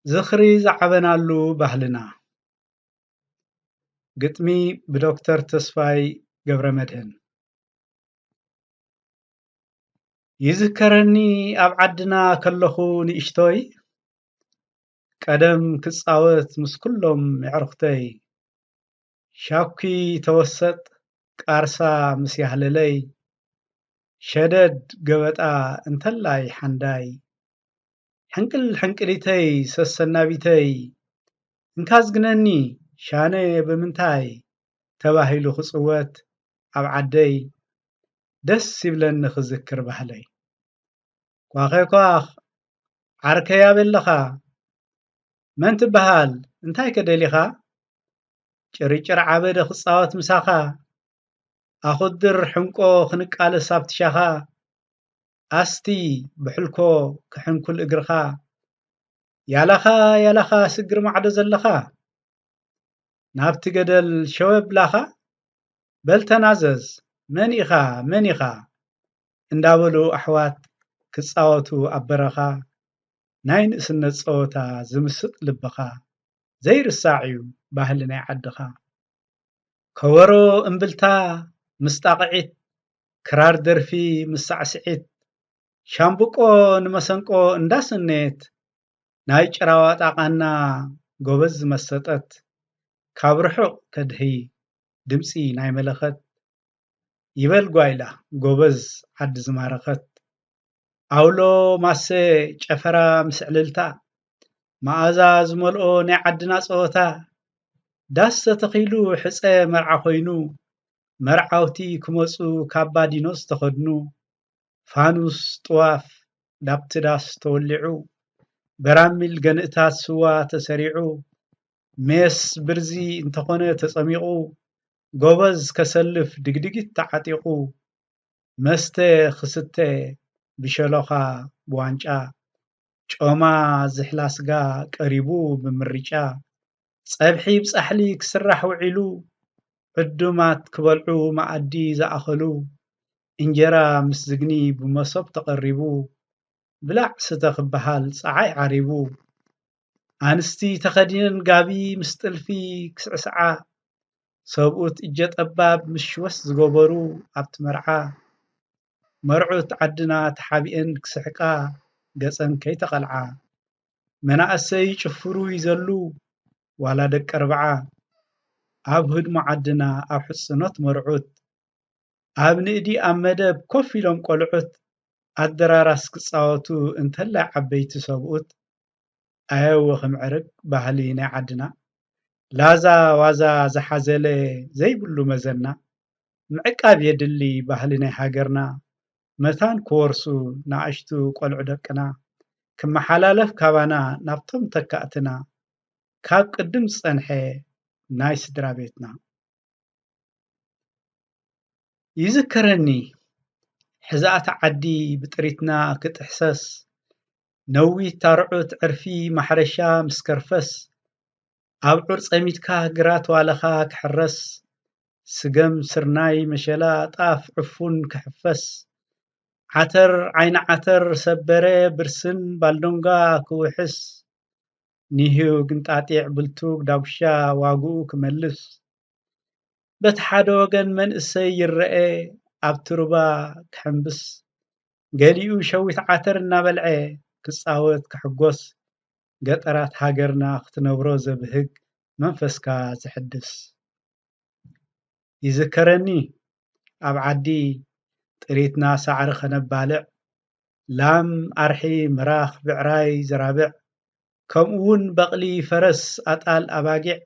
ዝኽሪ ዝዓበናሉ ባህልና። ግጥሚ ብዶክተር ተስፋይ ገብረመድህን። ይዝከረኒ ኣብ ዓድና ከለኹ ንእሽቶይ፣ ቀደም ክጻወት ምስ ኩሎም የዕርኽተይ፣ ሻኩ ተወሰጥ ቃርሳ ምስ ያህለለይ፣ ሸደድ ገበጣ እንተላይ ሓንዳይ፣ ሕንቅል ሕንቅሊተይ ሰሰናቢተይ፣ እንካ ዝግነኒ ሻነ ብምንታይ ተባሂሉ ክጽወት ኣብ ዓደይ፣ ደስ ይብለኒ ክዝክር ባህለይ። ኳኸ ኳኽ ዓርከይ ኣበይ ኣለኻ? መን ትበሃል? እንታይ ከ ደሊኻ? ጭርጭር ዓበደ ክጻወት ምሳኻ፣ ኣኹድር ሕንቆ ክንቃለስ ኣብቲ ሻኻ፣ ኣስቲ ብሕልኮ ክሕንኩል እግርኻ፣ ያላኻ ያላኻ ስግር ማዕዶ ዘለኻ፣ ናብቲ ገደል ሸወብ ላኻ፣ በል ተናዘዝ መን ኢኻ መን ኢኻ እንዳበሉ ኣሕዋት ክጻወቱ ኣብ በረኻ፣ ናይ ንእስነት ጸወታ ዝምስጥ ልብኻ፣ ዘይርሳዕ እዩ ባህሊ ናይ ዓድኻ። ከበሮ እምብልታ ምስ ጣቕዒት፣ ክራር ደርፊ ምስ ሳዕስዒት፣ ሻምብቆ ንመሰንቆ እንዳሰነየት፣ ናይ ጭራዋጣ ቃና ጎበዝ ዝመሰጠት፣ ካብ ርሑቕ ተድህይ ድምጺ ናይ መለኸት፣ ይበል ጓይላ ጎበዝ ዓዲ ዝማረኸት፣ ኣውሎ ማሰ ጨፈራ ምስ ዕልልታ፣ መኣዛ ዝመልኦ ናይ ዓድና ጸወታ፣ ዳስ ተተኺሉ ሕጸ መርዓ ኮይኑ፣ መርዓውቲ ክመጹ ካባ ዲኖ ዝተኸድኑ፣ ፋኑስ ጥዋፍ ናብቲ ዳስ ተወሊዑ፣ በራሚል ገንእታት ስዋ ተሰሪዑ፣ ሜስ ብርዚ እንተኾነ ተጸሚቑ፣ ጎበዝ ከሰልፍ ድግድጊት ተዓጢቑ፣ መስተ ክስተ ብሸሎኻ ብዋንጫ፣ ጮማ ዝሕላ ስጋ ቀሪቡ ብምርጫ፣ ጸብሒ ብጻሕሊ ክስራሕ ውዒሉ፣ ዕዱማት ክበልዑ መኣዲ ዝኣኸሉ፣ እንጀራ ምስ ዝግኒ ብመሶብ ተቐሪቡ፣ ብላዕ ስተ ክበሃል ጸዓይ ዓሪቡ፣ ኣንስቲ ተኸዲነን ጋቢ ምስ ጥልፊ ክስዕስዓ፣ ሰብኡት እጀ ጠባብ ምስ ሽወስ ዝገበሩ ኣብቲ መርዓ፣ መርዑት ዓድና ተሓቢኤን ክስሕቃ ገጸን ከይተቐልዓ፣ መናእሰይ ይጭፍሩ ይዘሉ ዋላ ደቂ ኣርብዓ፣ ኣብ ህድሞ ዓድና ኣብ ሕጽኖት መርዑት፣ ኣብ ንእዲ ኣብ መደብ ኮፍ ኢሎም ቆልዑት ኣደራራስ ክጻወቱ እንተላይ ዓበይቲ ሰብኡት፣ ኣየወ ክምዕርግ ባህሊ ናይ ዓድና፣ ላዛ ዋዛ ዝሓዘለ ዘይብሉ መዘና፣ ምዕቃብ የድሊ ባህሊ ናይ ሃገርና፣ መታን ክወርሱ ንኣሽቱ ቆልዑ ደቅና፣ ክመሓላለፍ ካባና ናብቶም ተካእትና፣ ካብ ቅድም ዝጸንሐ ናይ ስድራ ቤትና። ይዝከረኒ ሕዛእቲ ዓዲ ብጥሪትና ክትሕሰስ፣ ነዊት ታርዑት ዕርፊ ማሕረሻ ምስ ከርፈስ፣ ኣብዑር ጸሚድካ ግራት ዋለኻ ክሕረስ፣ ስገም ስርናይ መሸላ ጣፍ ዕፉን ክሕፈስ፣ ዓተር ዓይኒ ዓተር ሰበረ ብርስን ባልዶንጋ ክውሕስ፣ ኒህው ግንጣጢዕ ብልቱግ ዳጉሻ ዋግኡ ክመልስ፣ በቲ ሓደ ወገን መንእሰይ ይረኤ ኣብቲ ሩባ ክሕምብስ፣ ገሊኡ ሸዊት ዓተር እናበልዐ ክጻወት ክሕጎስ፣ ገጠራት ሃገርና ክትነብሮ ዘብህግ መንፈስካ ዘሕድስ። ይዝከረኒ ኣብ ዓዲ ጥሪትና ሳዕሪ ከነባልዕ፣ ላም ኣርሒ ምራኽ ብዕራይ ዘራብዕ፣ ከምኡውን በቕሊ ፈረስ ኣጣል ኣባጊዕ፣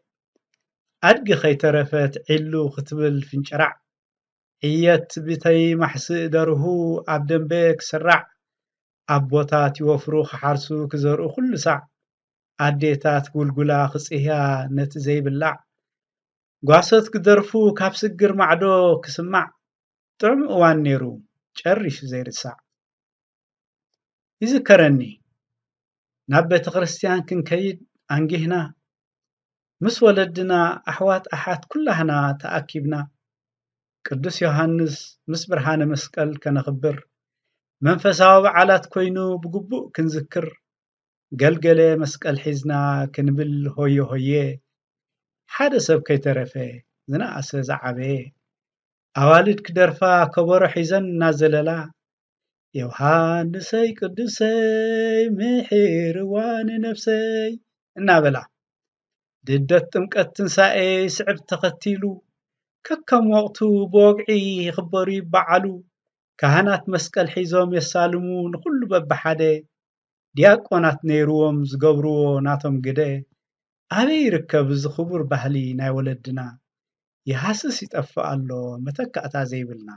ኣድጊ ከይተረፈት ዒሉ ክትብል ፍንጭራዕ፣ ዕየት ብተይ ማሕስእ ደርሁ ኣብ ደንበ ክስራዕ፣ ኣቦታት ይወፍሩ ክሓርሱ ክዘርኡ ኩሉ ሳዕ፣ ኣዴታት ጉልጉላ ክጽህያ ነቲ ዘይብላዕ፣ ጓሶት ክደርፉ ካብ ስግር ማዕዶ ክስማዕ፣ ጥዑም እዋን ነይሩ ጨሪሹ ዘይርሳዕ። ይዝከረኒ ናብ ቤተ ክርስቲያን ክንከይድ ኣንጊህና፣ ምስ ወለድና ኣሕዋት ኣሓት ኩላህና ተኣኪብና፣ ቅዱስ ዮሃንስ ምስ ብርሃነ መስቀል ከነኽብር፣ መንፈሳዊ በዓላት ኮይኑ ብግቡእ ክንዝክር፣ ገልገለ መስቀል ሒዝና ክንብል ሆየ ሆየ፣ ሓደ ሰብ ከይተረፈ ዝነኣሰ ዝዓበየ፣ ኣዋልድ ክደርፋ ከበሮ ሒዘን እናዘለላ፣ ዮሃንሰይ ቅዱሰይ ምሒርዋ ንነፍሰይ እናበላ፣ ልደት ጥምቀት ትንሳኤ ስዕብ ተኸቲሉ፣ ከከም ወቕቱ ብወግዒ ይኽበሩ ይበዓሉ። ካህናት መስቀል ሒዞም የሳልሙ ንኹሉ በብሓደ፣ ዲያቆናት ነይርዎም ዝገብርዎ ናቶም ግደ። ኣበይ ይርከብ እዚ ክቡር ባህሊ ናይ ወለድና? ይሃስስ ይጠፍእ ኣሎ መተካእታ ዘይብልና።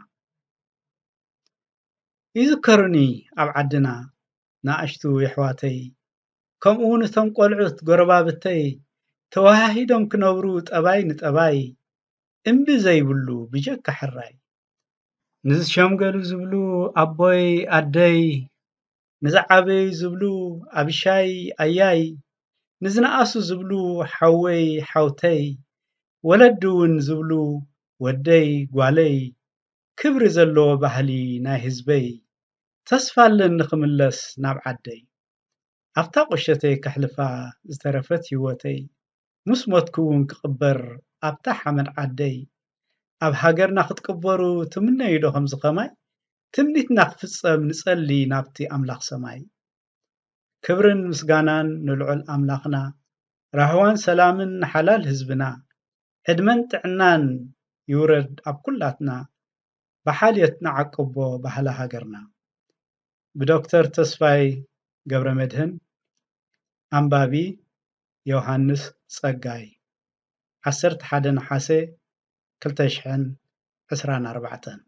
ይዝከሩኒ ኣብ ዓድና ንኣሽቱ የሕዋተይ፣ ከምኡ እውን እቶም ቆልዑት ጎረባብተይ፣ ተወሃሂዶም ክነብሩ ጠባይ ንጠባይ፣ እምቢ ዘይብሉ ብጀካ ሕራይ። ንዝሸምገሉ ዝብሉ ኣቦይ ኣደይ፣ ንዝዓበዩ ዝብሉ ኣብሻይ ኣያይ፣ ንዝነኣሱ ዝብሉ ሓወይ ሓውተይ፣ ወለዲ እውን ዝብሉ ወደይ ጓለይ፣ ክብሪ ዘለዎ ባህሊ ናይ ህዝበይ፣ ተስፋ ኣለኒ ክምለስ ናብ ዓደይ። ኣብታ ቁሸተይ ከሕልፋ ዝተረፈት ህይወተይ፣ ምስ ሞትኩ እውን ክቕበር ኣብታ ሓመድ ዓደይ። ኣብ ሃገርና ክትቅበሩ ትምነዩ ዶ ከምዚ ከማይ? ትምኒትና ክፍጸም ንጸሊ ናብቲ ኣምላኽ ሰማይ። ክብርን ምስጋናን ንልዑል ኣምላኽና፣ ራህዋን ሰላምን ንሓላል ህዝብና፣ ዕድመን ጥዕናን ይውረድ ኣብ ኩላትና። ብሓልዮት ንዓቅቦ ባህሊ ሃገርና። ብዶክተር ተስፋይ ገብረመድህን። ኣንባቢ ዮሃንስ ጸጋይ። ዓሰርተ ሓደ ነሓሰ ክልተ ሽሕን ዕስራን ኣርባዕተን።